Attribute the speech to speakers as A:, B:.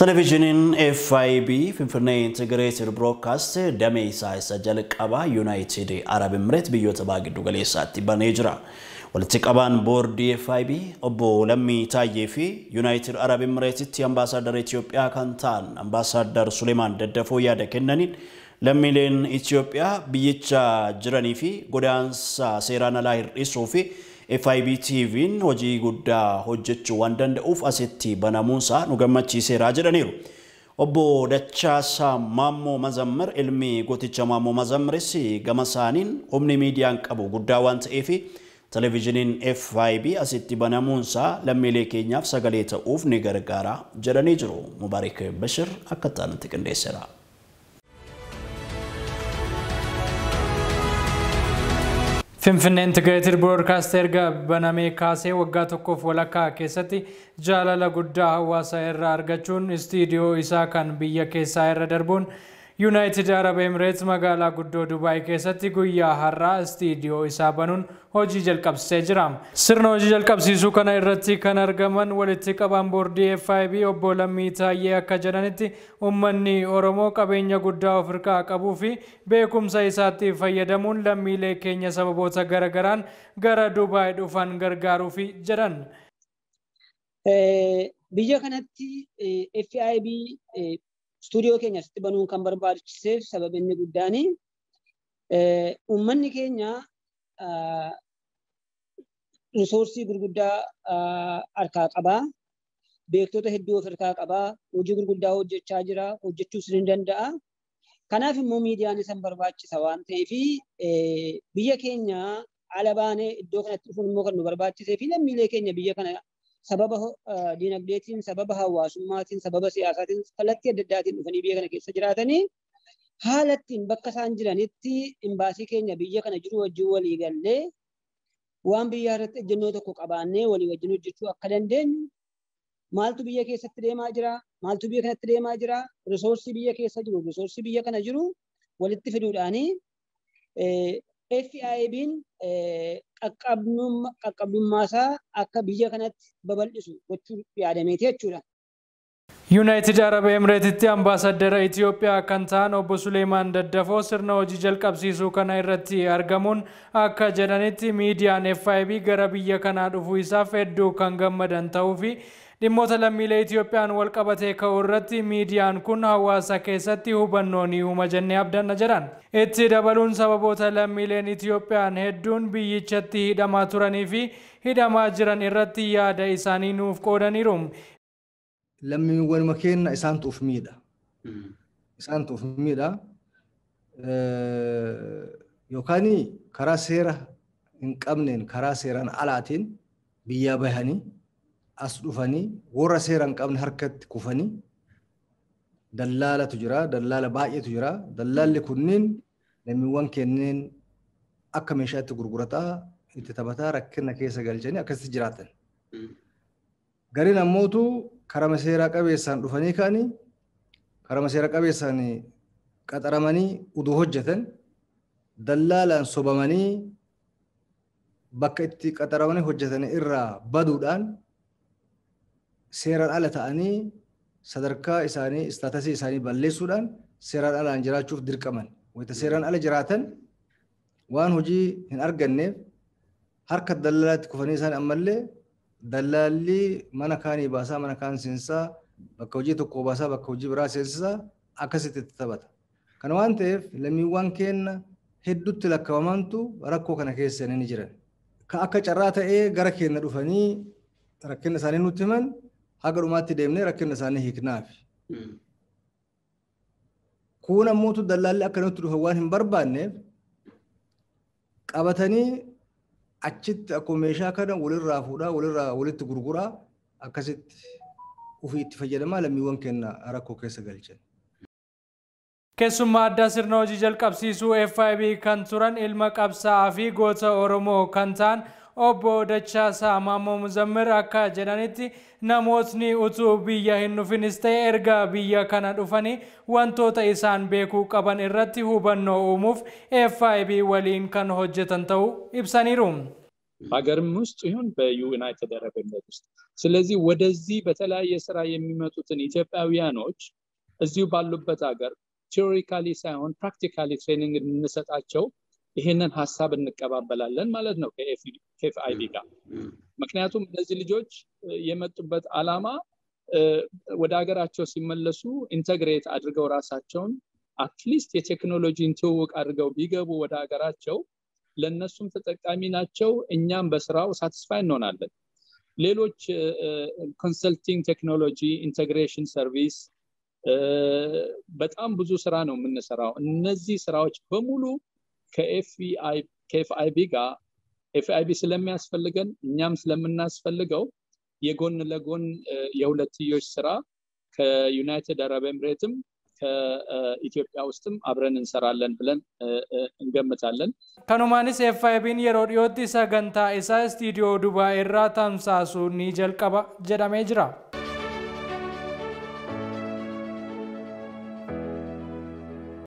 A: Televezyiiniin FIB Finfinnee Integrated Broadcast damee isaa isa jalqabaa Yuunaayitid Arab Emireet biyyoota baha giddu galeessaatti banee jira. Walitti qabaan boordii FIB obbo Lammii Taayyee fi Yuunaayitid Arab Emireetitti ambaasaaddara Itoophiyaa kan ta'an ambaasaaddar Suleemaan Daddafoo yaada kennaniin lammiileen Itoophiyaa biyyicha jiranii fi godaansa seeraan alaa hir'isuu fi FIB TV'n hojii guddaa hojjechuu waan danda'uuf asitti banamuunsaa nu gammachiiseera jedhaniiru. Obbo Dachaasaa Maammoo Mazammir ilmi gooticha Maammoo Mazammiris gama isaaniin humni miidiyaan qabu guddaa waan ta'eef televezyiiniin FIB asitti banamuunsaa lammiilee keenyaaf sagalee ta'uuf ni gargaara jedhanii jiru. Mubaarik Bashir akka ta'anitti qindeesseera.
B: Finfinnee Integrated Broadcast erga banamee kaasee waggaa tokkoof walakkaa keessatti jaalala guddaa hawaasa irraa argachuun istiidiyoo isaa kan biyya keessaa irra darbuun Yuunaayitid Arab Emireets magaalaa guddoo Dubaay keessatti guyyaa har'aa istiidiyoo isaa banuun hojii jalqabsiisee jira. Sirna hojii jalqabsiisuu kana irratti kan argaman walitti qabaan boordii FIB obbo Lammii Taayyee akka jedhanitti uummanni Oromoo qabeenya guddaa of harkaa qabuu fi beekumsa isaatti fayyadamuun lammiilee keenya sababoota garagaraan gara Dubaay dhufan gargaaruufi jedhan.
C: Biyya kanatti FIB stuudiyoo keenya asitti banuun kan barbaachiseef sababni inni guddaan uummanni keenya risoorsii gurguddaa harkaa qabaa. Beektota hedduu of harkaa qabaa. Hojii gurguddaa hojjechaa jira. Hojjechuus ni danda'a. Kanaaf immoo miidiyaan isan barbaachisa waan ta'eef biyya keenya ala baanee iddoo kanatti dhufuun immoo kan nu barbaachisee fi lammiilee keenya biyya kana sababa dinagdeetiin, sababa hawaasummaatiin, sababa siyaasaatiin kallattii adda addaatiin dhufanii biyya kana keessa jiraatanii haala ittiin bakka isaan jiranitti imbaasii keenya biyya kana jiru wajjin walii gallee waan biyya irratti ejjennoo tokko qabaannee walii wajjin hojjechuu akka dandeenyu maaltu biyya keessatti deemaa jira, maaltu biyya kanatti deemaa jira, risoorsii biyya keessa jiru, risoorsii biyya kana jiru walitti fiduudhaanii FIB'n qaqqabdummaasaa akka biyya kanatti babal'isu gochuu yaadameeti jechuudha.
B: Yuunaayitid Arab Emireetitti ambaasaaddara Itoophiyaa kan ta'an obbo Suleemaan Daddafoo sirna hojii jalqabsiisuu kana irratti argamuun akka jedhanitti miidiyaan FIB gara biyya kanaa dhufuu isaaf hedduu kan gammadan ta'uu fi dhimmoota lammiilee Itoophiyaan wal qabatee ka'u irratti miidiyaan kun hawaasa keessatti hubannoo ni uuma jennee abdanna jedhan. Itti dabaluun sababoota lammiileen Itoophiyaan hedduun biyyichatti hidhamaa turanii fi hidhamaa jiran irratti yaada isaanii nuuf qoodaniiru.
D: Lammiiwwan keenya isaantu of miidha. Isaantu of miidha. Yookaan karaa seera hin qabneen karaa seeraan alaatiin biyyaa bahanii as dhufanii warra seera hin qabne harkatti kufanii dallaalatu jira, dallaala baay'eetu jira. Dallaalli kunniin lammiiwwan kenneen akka meeshaatti gurgurataa itti taphataa rakkina keessa galchanii akkasitti jiraatan. Gariin ammootu karama seeraa qabeessaan dhufanii ka'anii karama seera qabeessaan qaxaramanii uduu hojjetan dallaalaan sobamanii bakka itti qaxaramanii hojjetan irraa baduudhaan seeraan ala ta'anii sadarkaa isaanii istaatasii isaanii balleessuudhaan seeraan alaan jiraachuuf dirqaman. Wayita seeraan ala jiraatan waan hojii hin arganneef harka dallaalaatti kufanii isaan ammallee dallaalli mana kaanii baasaa mana kaan seensaa bakka hojii tokko baasaa bakka hojii biraa seensisaa akkasitti itti taphata. Kana waan ta'eef lammiiwwan keenya hedduutti lakkaa'amantu rakkoo kana keessa ni jiran. Ka akka carraa ta'ee gara keenya dhufanii rakkina isaanii nutti himan haga dhumaatti deemnee rakkina isaanii hiiknaaf. Kun ammootu dallaalli akka nutti dhufan waan hin barbaanneef qabatanii achitti akkuma meeshaa kana walirraa fuudhaa walirraa walitti gurguraa akkasitti ofii itti fayyadamaa lammiiwwan keenya rakkoo keessa galchan.
B: Keessummaa addaa sirna hojii jalqabsiisuu FIB kan turan ilma qabsaa'aa fi goota Oromoo kan ta'an obbo Dachaasaa Maammoo Muzammir akka jedhanitti namootni utuu biyya hin dhufinis ta'e erga biyya kana dhufanii wantoota isaan beekuu qaban irratti hubannoo uumuuf FIB waliin kan hojjetan ta'uu ibsaniiru.
E: በሀገርም ውስጥ ይሁን በዩናይትድ አረብ ኤምሬት ውስጥ። ስለዚህ ወደዚህ በተለያየ ስራ የሚመጡትን ኢትዮጵያውያኖች እዚሁ ባሉበት ሀገር theoretically ሳይሆን practically training እንሰጣቸው ይሄንን ሀሳብ እንቀባበላለን ማለት ነው ከ FIB ጋር። ምክንያቱም እነዚህ ልጆች የመጡበት አላማ ወደ ሀገራቸው ሲመለሱ integrate አድርገው ራሳቸውን at least የቴክኖሎጂን ትውውቅ አድርገው ቢገቡ ወደ ሀገራቸው ለእነሱም ተጠቃሚ ናቸው፣ እኛም በስራው satisfy እንሆናለን። ሌሎች consulting፣ technology integration service፣ በጣም ብዙ ስራ ነው የምንሰራው። እነዚህ ስራዎች በሙሉ ከ FIB ጋር FIB ስለሚያስፈልገን እኛም ስለምናስፈልገው የጎን ለጎን የሁለትዮሽ ስራ ከዩናይትድ አረብ ኤምሬትም ከኢትዮጵያ ውስጥም አብረን እንሰራለን ብለን እንገምታለን።
B: Kanumaanis FIB'n yeroo dhiyootti sagantaa isaa istiidiyoo Dubaay irraa tamsaasuu ni jalqaba jedhamee jira.